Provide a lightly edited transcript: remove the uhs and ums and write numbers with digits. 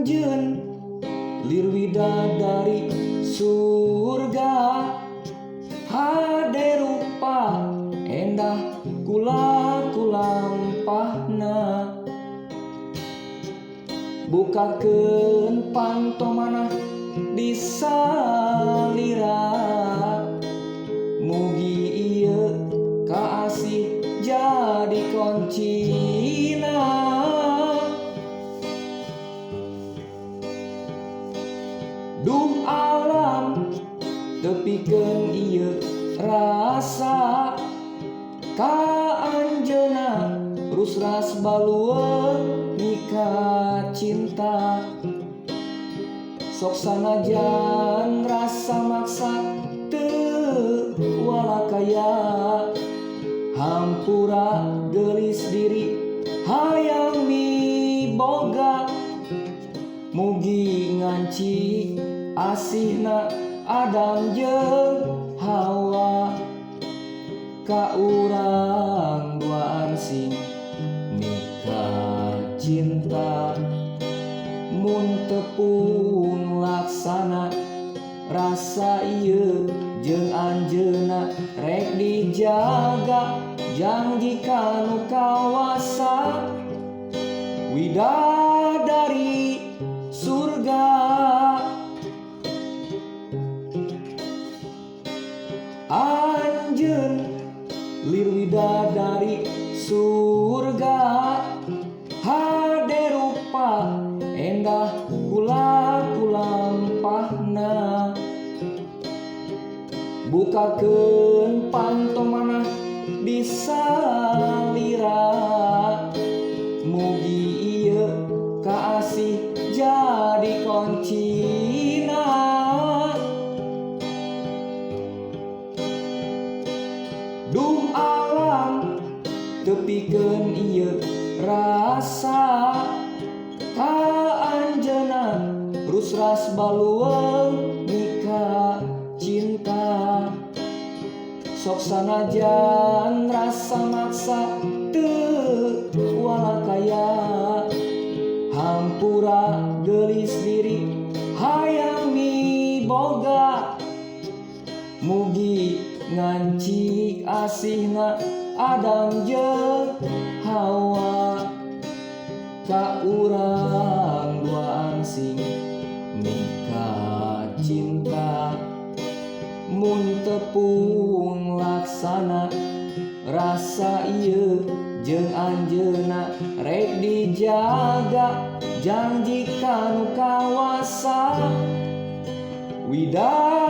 Anjeun lir widadari surga, hade rupa endah kula kulampahna. Bukakeun panto manah di salira, mugi ieu kaasih jadi koncina. Duh alam tepikeun ieu rasa, ka anjeunna rusras balueung mika cinta. Sok sanajan rasa maksa teu walakaya, hampura geulis diri hayang miboga. Mugi ngancik asihna Adam jeung Hawa, ka urang duaan sing mika cinta. Mun tepung laksana rasa ieu jeung anjeunna rek dijaga, janji kanu kawasa widadari surga. Anjeun lir widadari surga, hade rupa endah kula kulampahna. Bukakeun panto manah di salira, mugi ieu kaasih jadi koncina. Duh alam tepikeun ieu rasa, ka anjeunna rusras balueung mika cinta. Sok sanajan rasa maksa teu walakaya, hampura geulis diri hayang miboga. Mugi ngancik asihna Adam jeung Hawa, ka urang duaan sing mika cinta. Mun tepung laksana rasa ieu jeung anjeunna rek dijaga, janji kanu kawasa widadari.